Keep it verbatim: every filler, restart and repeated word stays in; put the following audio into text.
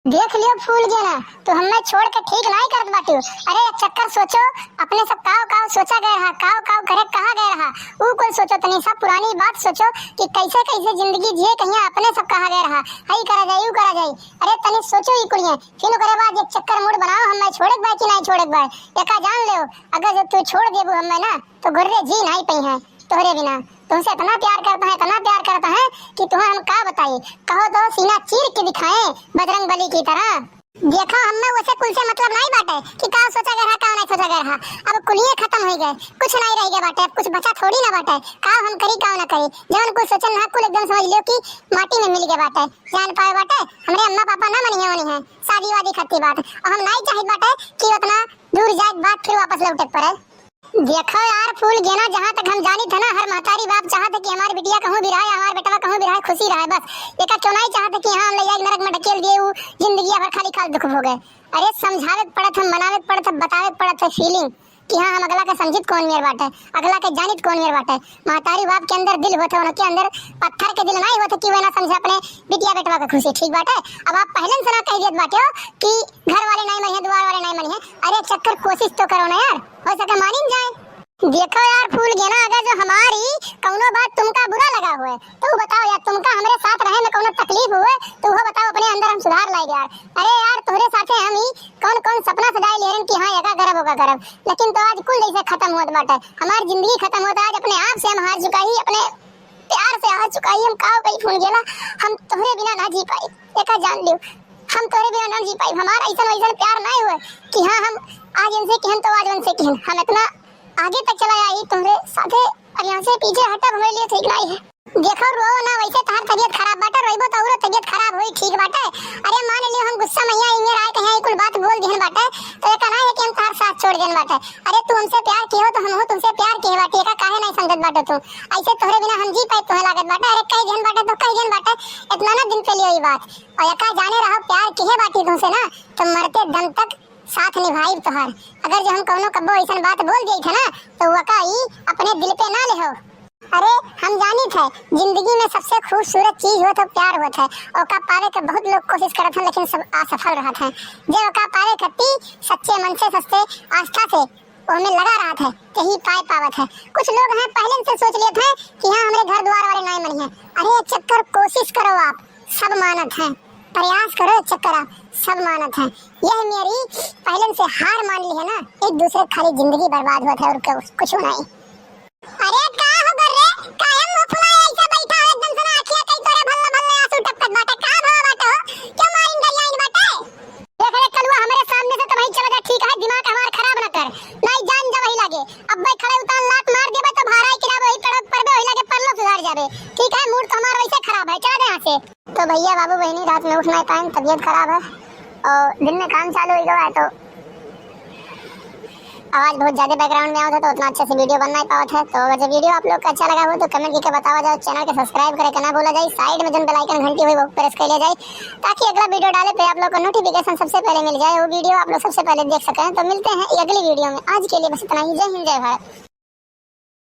देख लियो फूल गेना, तू हमें छोड़ के ठीक नाहीं करत बाटियो। अरे एक चक्कर सोचो, अपने सब काव काव सोचा गए रहा, काव काव करे कहा गए रहा, ऊ कुल सोचो तनी, सब पुरानी बात सोचो कि कैसे कैसे जिंदगी जिए कहिया अपने सब कहा गए रहा, हई करा जाए, यू करा जाए। अरे तनी सोचो ई कुलिये, फिर ओकरे बाद एक चक्कर मूड बनाओ, हमें छोड़े के बा कि नाहीं छोड़े के बा। एका जान लेओ, अगर जो तू छोड़ देबू हमें ना, तो गुर्रे जी नाहीं पइहैं तोहरे बिना। तुमसे इतना प्यार करता है, इतना प्यार करता है कि तुम्हें हम का बताई। कहो तो सीना चीर के दिखाएं बजरंग बली की तरह। देखो, हमें वैसे कुल से मतलब नाहीं बाटे कि का सोचा गया रहा, का नाहीं सोचा गया रहा। अब कुलिये खतम होइ गए, कुछ नाहीं रह गया बाटे, अब कुछ बचा थोड़ी ना बाटे। का हम करी, का ना करी, जवन कुल सोचन ना, कुल एकदम समझ लियो कि माटी में मिल गए बाटे। जान पावे बाटे, हमरे अम्मा पापा ना मनिहैं, मनिहैं शादी वादी खातिर बात। और हम नाहीं चाहित बाटे कि उतना दूर जाए के बाद फिर वापस लौटे के पड़े। देखो यार फूल गेना, जहाँ तक हम जानित है ना, हर महतारी बाप चाहत है कि हमार बिटिया कहूँ भी रहे, हमार बेटवा कहूँ भी रहे, खुशी रहे। बस एका क्यों नाहीं चाहत है कि हाँ, हम ले जाए नरक में ढकेल दिए, ऊ जिंदगी भर खाली खाल दुख भोगे। अरे समझावे के पड़त है, मनावे के पड़त है, बतावे के पड़त है feeling कि हाँ, हम अगला के समझित कौन मेर बाटे, अगला के जानित कौन मेर बाटे। महतारी बाप के अंदर दिल होत है, उनके अंदर पत्थर के दिल नाहीं होत है कि वह ना समझे अपने बिटिया बेटवा के खुशी। ठीक बाटे, अब आप पहले से ना कह दियत बाटे हो कि घर वाले नाहीं मनिहैं, दुआर वाले नाहीं मनिहैं। अरे चक्कर कोशिश तो करो ना यार, हो सके मानिन जाए। देखो यार फूल गेना, अगर जो हमारी कौनो बात तुमका बुरा लगा हुए तो बताओ यार, तुमका हमरे साथ रहे में कौनो तकलीफ हुए तो वो बताओ, अपने अंदर हम सुधार लाए यार। अरे यार तोहरे साथे हम ही कौन कौन सपना सजाए ले रहन कि हाँ एका करब ओका करब, लेकिन तो आज कुल जैसे खतम होत बाटे, हमार जिंदगी खतम होत। आज अपने आप से हम हार चुका ही, अपने प्यार से हार चुका ही। हम का कही फूल गेना, हम तोहरे बिना ना जी पाई, एका जान लियो, हम तोहरे बिना ना जी पाई। हमार ऐसन वैसन प्यार नाहीं हुए कि हाँ हम आज इनसे कहन तो आज उनसे कहन, हम इतना आगे तक चला आई तोहरे साथे, और यहाँ से पीछे हटब हमरे लिए ठीक नाहीं है। देखो रो ना, वैसे तहार तबीयत खराब बाटे, रोइबो तो औरो तबीयत खराब होई, ठीक बाटे। अरे मान लियो हम गुस्सा में यहाँ इंगे राय कहे कुल बात बोल दिहन बाटे, तो एका नाहीं है कि हम तहार साथ छोड़ देन बाटे। अरे तू हमसे प्यार किहो तो हमहू तुमसे प्यार किहे बाटी, एका काहे नाहीं समझत बाटे तू? ऐसे तोहरे बिना हम जी पाई तोहे लागत बाटे? अरे कह दिहन बाटे तो कह दिहन बाटे, इतना ना दिन पे लियो ई बात। और एका जाने रहो प्यार किहे बाटी तुमसे ना, तो मरते दम तक साथ निभाई तोहार। अगर जो हम कौनो कब्बो ऐसन बात बोल दिए थे ना, तो वका ई अपने दिल पे ना लेहो। अरे हम जानित है, जिंदगी में सबसे खूबसूरत चीज होत है प्यार होत है। ओका पावे के बहुत लोग कोशिश करत हैं, लेकिन सब असफल रहत हैं। जे ओका पावे खातिर सच्चे मन से, सच्चे आस्था से ओमे लगा रहत है, यही पाए पावत है। कुछ लोग हैं पहले से सोच लेत हैं कि हाँ हमरे घर द्वार वाले नाहीं मनिहैं। अरे चक्कर कोशिश करो आप, सब मानत हैं। प्रयास करो चक्कर आप, सब मानत हैं। यह मेरी पहले से हार मान ली है ना, एक दूसरे खाली जिंदगी बर्बाद होत है और कुछ, कुछ नहीं। अरे का हो गर रे, काहे मुंह फुलाए ऐसे बैठा है एकदम से ना, आँखिया कई तोरे भल्ला भल्ला आंसू टपकत बाटे, का भवा बाटे हो? क्यों मारिन गरियाइन बाटे? देख रे कलुआ, हमरे सामने से तो वहीं चला जा, ठीक है, दिमाग हमार खराब ना कर, नहीं जान जा वही लागे। अब भाई खड़े उतान लात मार देबे तो भारा के ना वही तड़प परबे, वही लागे परलो सुधार जाबे, ठीक है, मूड तो हमार वैसे खराब है, चला जा यहाँ से। तो भैया बाबू बहिनी, रात में उठ नहीं पाए, तबीयत खराब है और दिन में काम चालू हो गया है, तो आवाज बहुत ज्यादा बैकग्राउंड में आवत है, तो उतना अच्छे से वीडियो बन नहीं पावत है। तो अगर जो वीडियो आप लोग का अच्छा लगा हो तो कमेंट करके बतावा जाए, चैनल के सब्सक्राइब करे के ना भूला जाए, साइड में जो बेल आइकन घंटी हुई वो प्रेस कर लिया जाए, ताकि अगला वीडियो डाले पे आप लोग को नोटिफिकेशन सबसे पहले मिल जाए, वो वीडियो आप लोग सबसे पहले देख सकें। तो मिलते हैं अगली वीडियो में, आज के लिए बस इतना ही। जय हिंद, जय भारत।